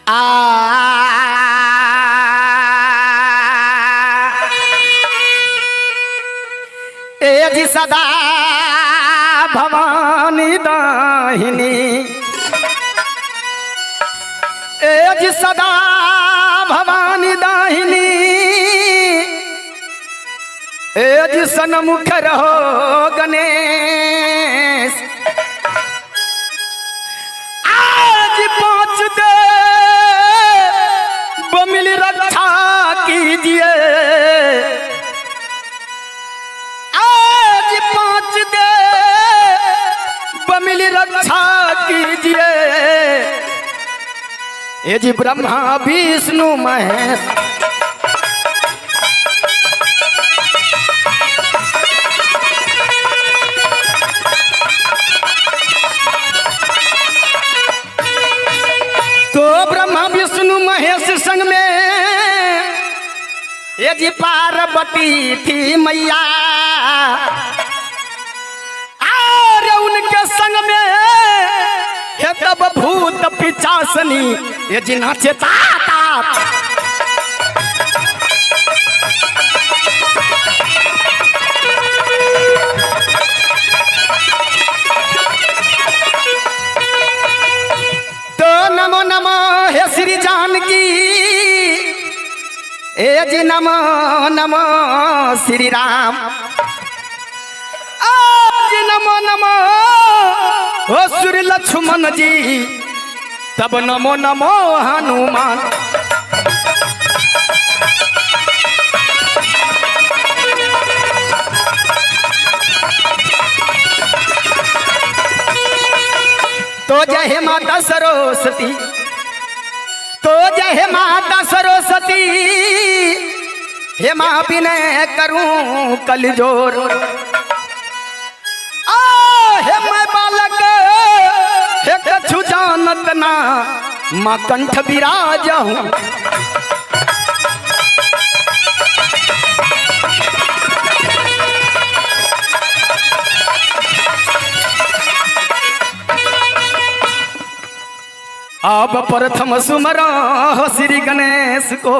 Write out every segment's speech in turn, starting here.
आ ए जी सदा भवानी दाहिनी, ए जी सदा भवानी दाहिनी, ए जी सन्मुख रहो गणेश। आज पांच दे बमिल रक्षा कीजिए, आज पांच दे बमिल रक्षा कीजिए। ये जी ब्रह्मा विष्णु महेश। तो ब्रह्मा विष्णु महेश संग में ये जी पार्वती थी मैया, और उनके संग में हे तब भूत पिचासनी ये जी नाचे ता ता। तो नमो नमो हे श्री जानकी, ए जी नमो नमो श्री राम। आज नमो नमो हो श्री लक्ष्मण जी, तब नमो नमो हनुमान। तो जय हे माता सरस्वती, तो जय हे माता सरस्वती, हे माँ विनय करूं कल जोर। आ हे मैं बालक हे कछु जानत ना, माँ कंठ विराज हूँ। अब प्रथम सुमरो श्री गणेश को,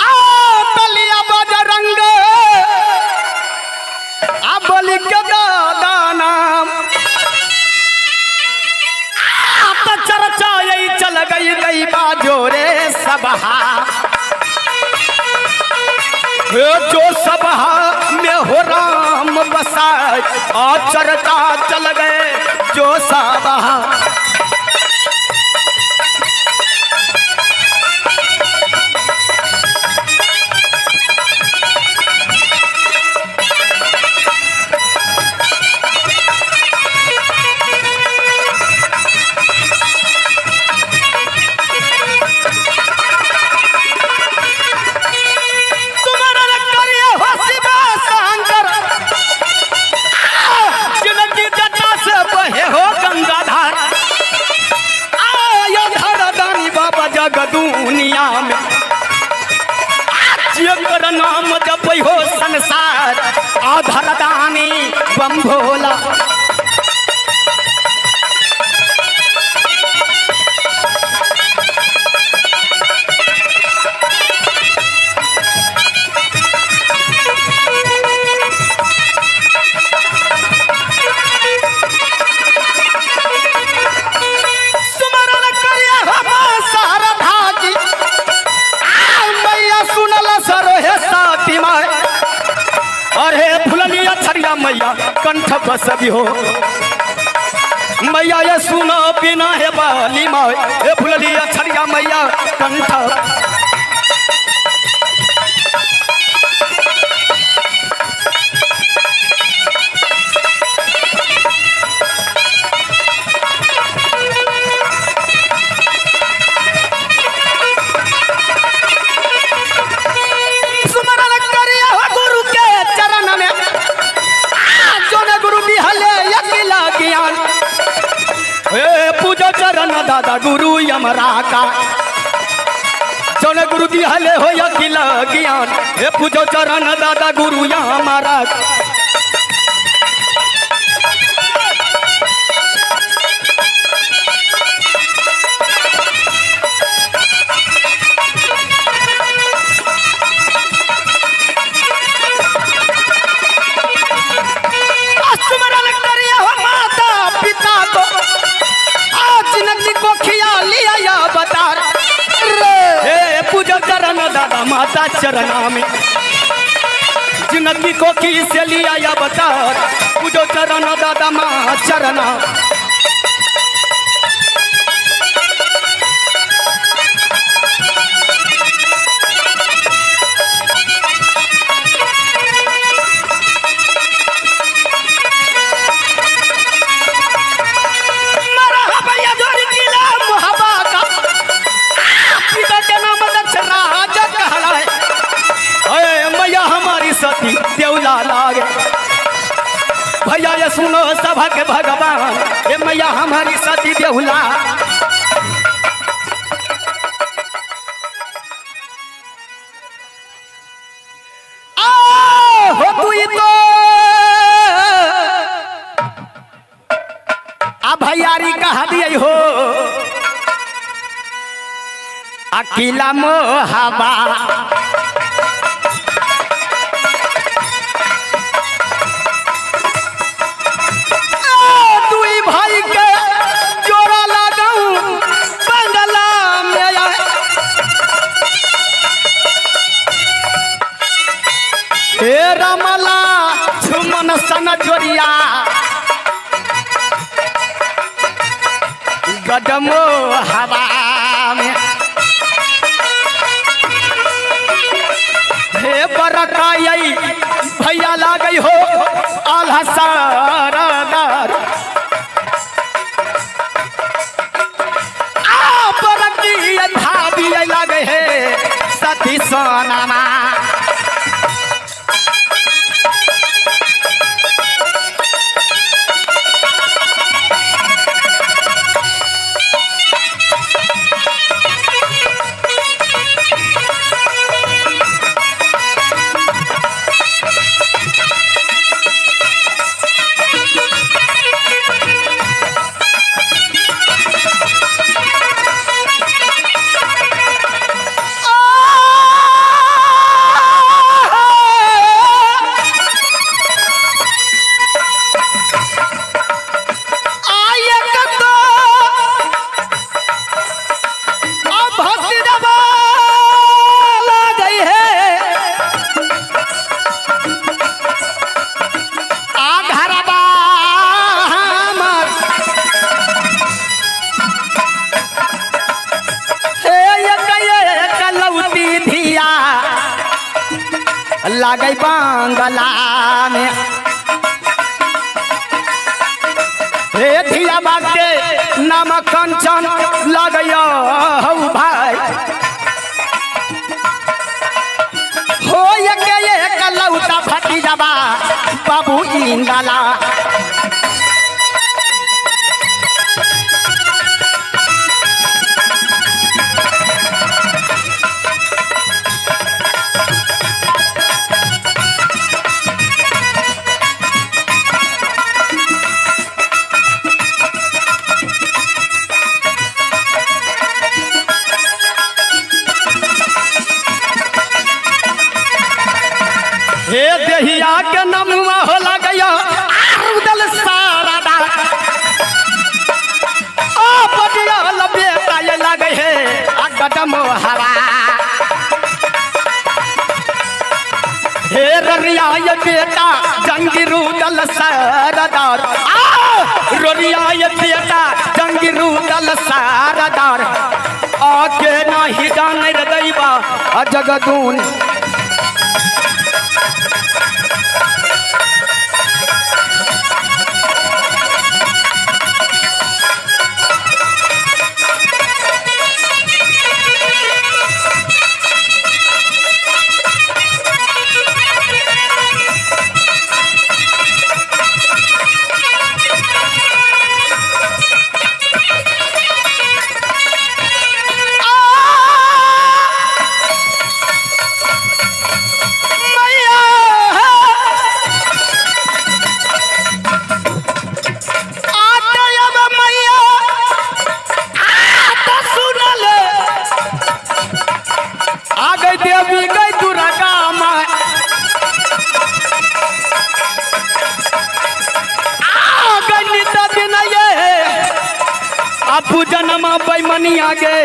आ बलिया बजरंग, आ बलि के दादा नाम। आ तो चर्चा यही चल गई गई बाजो रे सभा, जो सभा में हो राम बसाए, आ चर्चा चल गए जो सभा। तुम्हारा करिए हो शिवा शंकर, जिनकी जटा से बहे हो गंगाधार। आया धर दानी बाबा जग दुनिया में, जेकर नाम जपै हो संसार। आधर दानी बम भोला। सुमरन करिए हम शारदा जी, आ मैया सुनल सरोहे साथी माय। अरे फुलनिया छड़िया मैया कंठ बसबी हो, मैया ये सुनो बिना हे बाली माय। हे फुलनिया छड़िया मैया कंठ। सुमरन करिए हो गुरु के चरण में, आ जोन गुरु बिहले अकेला ज्ञान। हे पूजो चरण दादा गुरु यमरा का, जोन गुरु दिहले हो अकेला ज्ञान। हे पूजो चरण दादा गुरु यमरा। माता चरणा में। जिंदगी को की से लिया या बता पूजो चरण दादा माँ चरणा। मरहबा या जोर किला मुहब्बा का। आ, पिता के नाम दक्ष राजा कहलाए। अरे मैया हमारी सती देवला लागे। भैया ये सुनो सभा के भगवान, ये मैया हमारी सती देवला। आ हो तू ही तो आ भैयारी कहा दिए हो अकेला मोहबा। दुई भाई के जोड़ा लगाऊं बंगला में आए। हे रमला झुमन सन जोरिया गदमो हवा में। हे बरकाई भैया लागई हो आल्हा सारादार। आ बरकी भाभी लागे हे सती सोनामा। लागई बांगला में। हे धिया बाटे नाम कंचन लागया हौ भाई। हो एक एक लौता भतीजाबा बाबू इंगला। हे देहिया के नमुआ हो गया आरुदल सारा दा। ओ बडिया लबेटा ये लगे हे आ गदम हवा। हे ररिया ये बेटा जंगी रुदल सारादार। आ ररिया ये बेटा जंगी रुदल सारादार। आके नाही जाने रे दैबा आ जगदून। देवी गई दुर्गा माँ। आ गई नित दिन ये अपू जन्म बैमनिया गे।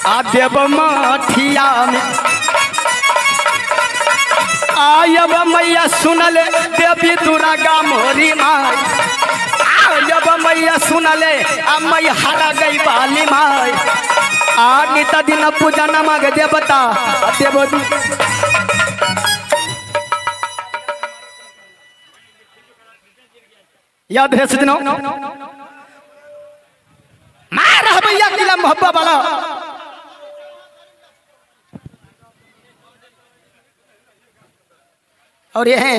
आ देव माठिया में आयब मैया सुनले देवी दुर्गा मोरी माई। आयब मैया सुनले आ मै हरा गई बाली माई। आ नित दिन पूजा नमग देवता देव। याद है सजनों, मैं रह भैया किला मोहब्बा वाला। और ये हैं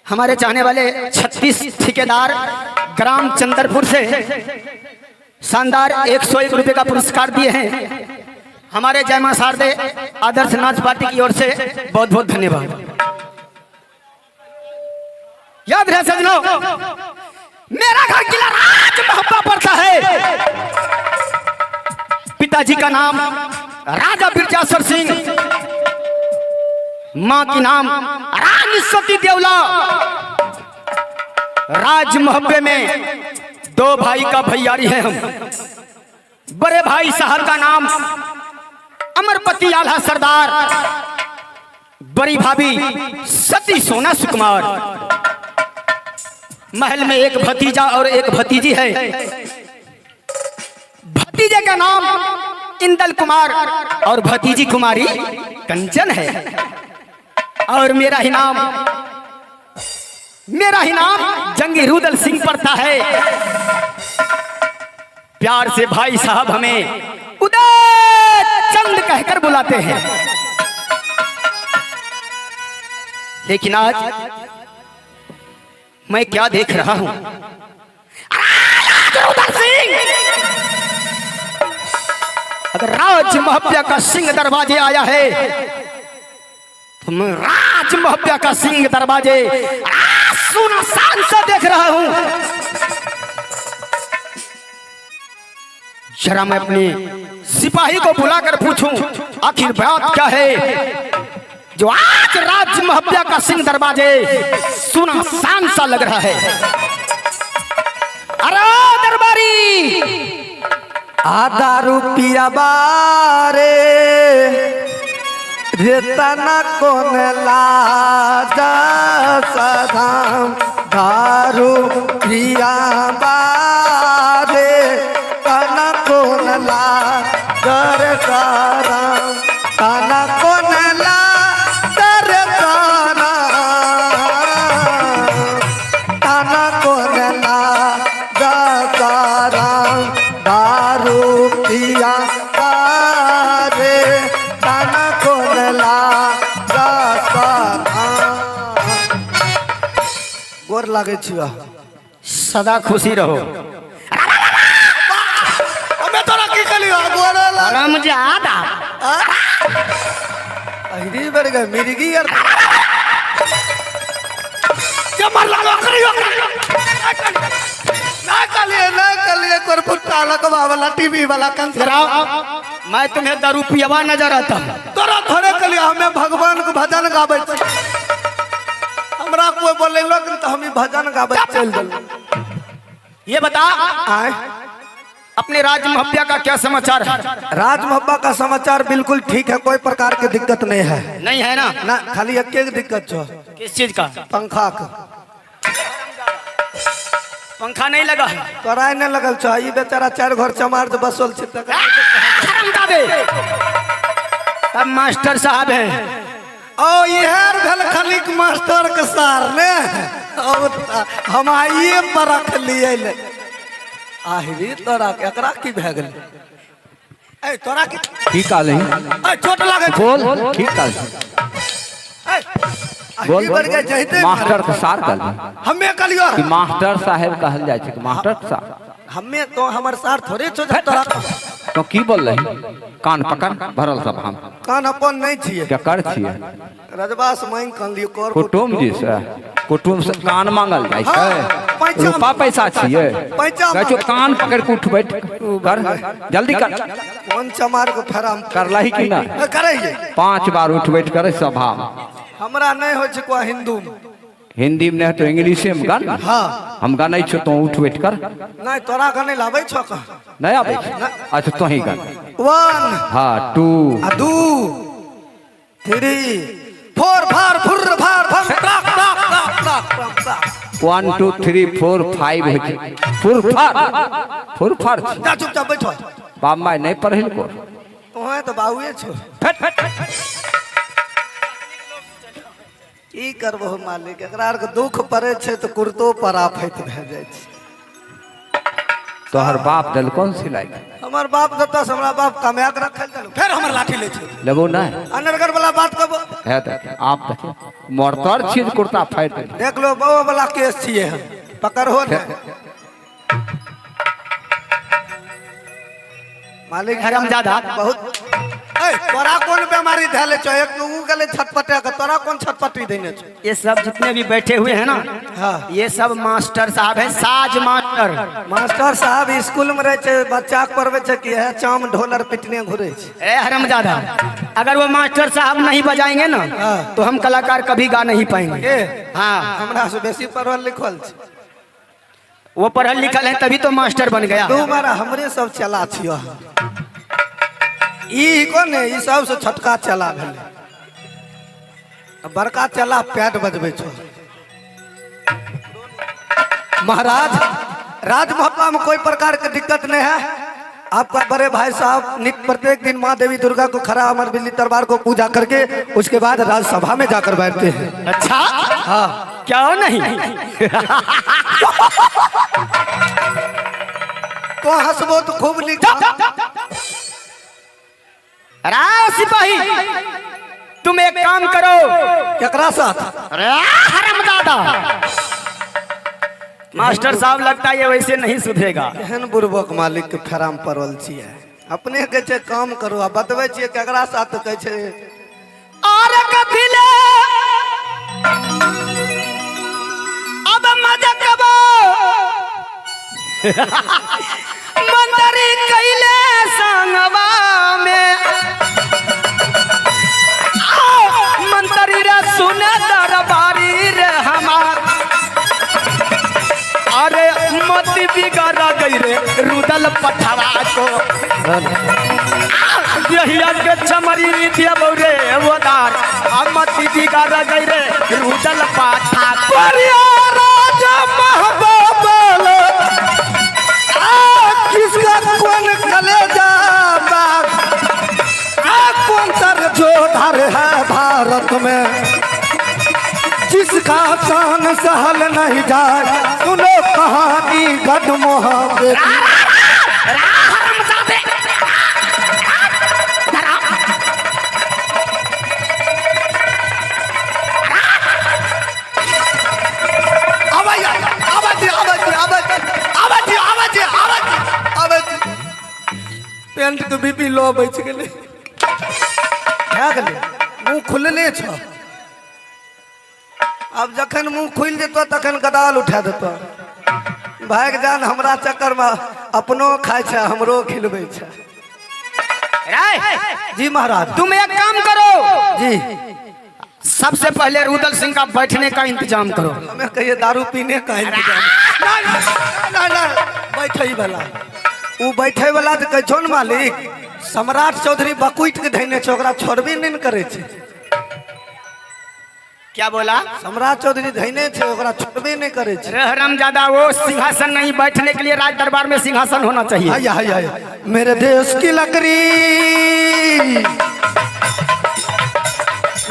हमारे चाहने वाले 36 ठेकेदार ग्राम चंदरपुर से शानदार 101 रुपए का पुरस्कार दिए हैं। हमारे जय मां शारदे आदर्श नाच पार्टी की ओर से बहुत बहुत धन्यवाद। याद रहे सजनों, मेरा घर किला राज मोहब्बा पड़ता है। पिताजी का नाम राजा बिरजाश्वर सिंह, माँ की नाम रानी सती देवला। राज मोहब्बे में दो भाई का भैयारी है हम। बड़े भाई साहब का नाम अमरपति आल्हा सरदार, बड़ी भाभी सती सोना सुकुमार। महल में एक भतीजा और एक भतीजी है। भतीजे का नाम इंदल कुमार और भतीजी कुमारी कंचन है। और मेरा ही नाम जंगी रुदल सिंह पड़ता है। प्यार से भाई साहब हमें उदय चंद कहकर बुलाते हैं। लेकिन आज मैं क्या देख रहा हूं? रुदल सिंह अगर राज मोहब्बा का सिंह दरवाजे आया है तो मैं राज मोहब्बा का सिंह दरवाजे सुना शान से देख रहा हूं। जरा मैं अपने सिपाही को बुलाकर पूछूं आखिर बात क्या है जो आज राज मोहब्बा का सिंह दरवाजे सुना शान सा लग रहा है। अरे ओ दरबारी, आधा रुपया बारे रे तना कोन लाजा सदाम। दारू पिया बारे तना कोन लाजर साराम। तना कोन लाजर साराम। तना कोन लाजा साराम। दारू पिया बारे तना कोन लाजा साराम। गोर लागै छियो। सदा खुशी रहो। हमे तोरा की कहलियो? गोर लाग। हरामजादा। अहिरी बेर गए मिर्गी यार। मार लागो करियो। ना कहलिए, ना कहलिए। करपुट्टा लगवा वाला टीवी वाला कंसर। जरा मैं तुम्हें दारू पियवा नजर आता हूं। तोरा थोड़े कहलिए, हमे भगवान के भजन गाबै छी। हमरा कोई बोलेलक न तऽ हम ई भजन गाबै चलि देलहुँ। ये बता, आय? अपने राज मोहब्बा का क्या समाचार है? राज मोहब्बा का समाचार बिल्कुल ठीक है, कोई प्रकार के दिक्कत नहीं है। नहीं है ना? ना, खाली एक एक दिक्कत छो। किस चीज का? पंखा के। पंखा नहीं लगा है? तोरा नहि लगल छो, ई बेचारा चारि घर चमार जे बसल छै तकरा। हरामजादे, सब मास्टर साहब हैं। ओ इहर भेल खलिक मास्टर के सार ने। ओ हम आइए पर रख लिए ले। आहिरी तोरा के, एकरा की भए गेलै? ए तोरा की की कहलही? ए चोट लागै छै। बोल, की कहलही? ए बोल। आहिरी बढ़ गए जहिते। मास्टर के सार कहलही? हमे कहलियो। कि मास्टर साहेब कहल जाइ छै कि मास्टर के सार? हमे तो हमर सार थोड़े छो जे तोरा। तो की बोललही? कान पकड़ भरल सब हम। कान अपन नहीं छियै। केकर छियै? रजवास मांगि कन लियो कर। कुटुम्ब जी से, कुटुम्ब से कान मांगल जाइ छै? हाँ, पैंचा। रुपा पैसा छियै? पैंचा। कहै छौ कान पकड़ के उठ बैठ कर, जल्दी कर। कोन चमार के फेराम। करलही कि ना? करैये। 5 बार उठ बैठ करे सभा में। हमरा नहीं होइ छै कोई हिंदू में। हिंदी में नहीं तो इंग्लिशे में गान। हाँ। हम गानै छौ, तो उठ बैठ कर। नहीं, तोरा गाने लाबै छौ कहाँ? नहीं आबै छै? अच्छा, तोही गान। वन हाँ टू आ दू थ्री फोर फार फुर फार फम truck truck truck truck truck truck. 1 2 3 4 5 होइ छै। फुरफार फुरफार छै। जा चुपचाप बैठो। बाप माय नहि पढ़ेलको। तोहे तऽ बाबुए छो। की करबहो मालिक, एकरा आरके दुख पड़ै छै तऽ कुर्तो पर आफत भए जाइ छै। तोहर बाप देलको ने सिलाइ? हमर बाप देता से हमरा बाप कमाए के रखल देलक, फेर हमर लाठी लै छै। लेबो नहि? अनर्गल वाला बात कहबो। है देख, आप देख, मरतर छी जे कुर्ता फाड़ि देलक। देख लो, बउआ वाला केस छियै हम, पकड़हो ने मालिक। हरामजादा। बहुत ए तोरा कोन बीमारी धैले छौ? एक तो ऊ गेलै छटपटे के, तोरा कोन छटपटी देने छौ? ये सब जितने भी बैठे हुए हैं ना, हाँ। ये सब मास्टर साहब हैं, साज मास्टर। मास्टर साहब स्कूल में रहै छै, बच्चा के पढ़बै छै कि है चाम ढोलर पिटने घुरै छै। ए हरामजादा, अगर वो मास्टर साहब नहीं बजाएंगे ना, हाँ। तो हम कलाकार कभी गा नहीं पाएंगे। के? हाँ। हमरा से बेसी पढ़ल लिखल छै। वो पढ़ल लिखल है तभी तो मास्टर बन गया। दू मारा हमरे सब चला छियो। ई कोन है? ई सबसे छोटका चला भेलै, आ बड़का चला पैड बजबै छौ। महाराज, राजमहला में कोई प्रकार की दिक्कत नहीं है। आपका बड़े भाई साहब नित प्रत्येक दिन माँ देवी दुर्गा को खरा अमर बिजली तलवार को पूजा करके उसके बाद राज्यसभा में जाकर बैठते हैं। अच्छा। हाँ। क्यों नहीं? तो हंसबो तो खूब निक। अरे सिपाही, तुम एक काम करो। केकरा साथ? अरे हरामजादा, मास्टर साहब लगता है ये वैसे नहीं सुधरेगा। एहन बुड़बक मालिक के फेराम पड़ल छियै। अपने कहै छै काम करू आ बतबै छियै केकरा साथ, कहै छै। और कथिले अब मजकबो मंदरी कैले संगवा में, आओ, मंतरी रे सुन दरबारी रे हमार, अरे मत बिगड़ गई रे रुदल पठवा को, यहिया के चमरी देबौ रे ओदार, मत बिगड़ गई रे रुदल पाठा को। राजा महबूब आ किसका कौन कलेजा बाग, आ कौन सर जो धर है भारत में, जिसका शान सहल नहीं जाए, सुनो कहानी गढ़ मोहब्बत। आवाज आवाज आवाज आवाज आवाज आवाज आवाज आवाज। पेंट के बीपी लो बच गेलै, भए गेलै। मुँह खुलले छौ। आब जखन मुँह खुलि जेतौ तखन गदाल उठा देतौ। भागि जान, हमरा चक्करमे अपनो खाइ छै, हमरो खिलबै छै। राय। जी महाराज। तुम एक काम करो। जी। सबसे पहले रुदल सिंह का बैठने का इंतजाम करो। हमें कहिए दारू पीने का इंतजाम। ना ना, बैठे वाला, उ बैठे वाला तऽ कहै छौ ने मालिक, सम्राट चौधरी बकुटि के धैने छै, ओकरा छोड़बे नहि ने करै छै। क्या बोला? सम्राट चौधरी धैने छै, ओकरा छोड़बे नहि करै छै। ज्यादा वो सिंहासन नहीं, बैठने के लिए राज दरबार में सिंहासन होना चाहिए। हाय हाय हाय, मेरे देश की लकड़ी,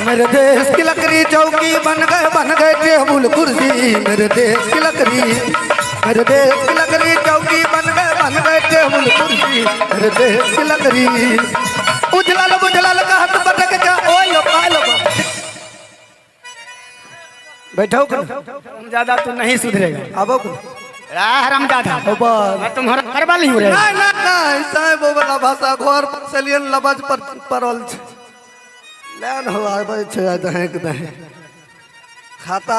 मेरे देश की लकड़ी चौकी बन गए, बन गए टेबुल कुर्सी। मेरे देश की लकड़ी, मेरे देश की लकड़ी चौकी बन गए, बन गए टेबुल कुर्सी। मेरे देश की लकड़ी उजलल बुझलल कहत बटक जा ओय पालो बैठो के। ज्यादा तू नहीं सुधरेगा। आबो के। हरामजादा। बस। मैं तुम्हारा करवा नहीं हो रहा। नहीं नहीं नहीं साहेब, वो वाला भाषा घर पर सेलियन लबज पर पड़ल छै। लेन हो आबै छै दहेक दहेक खाता।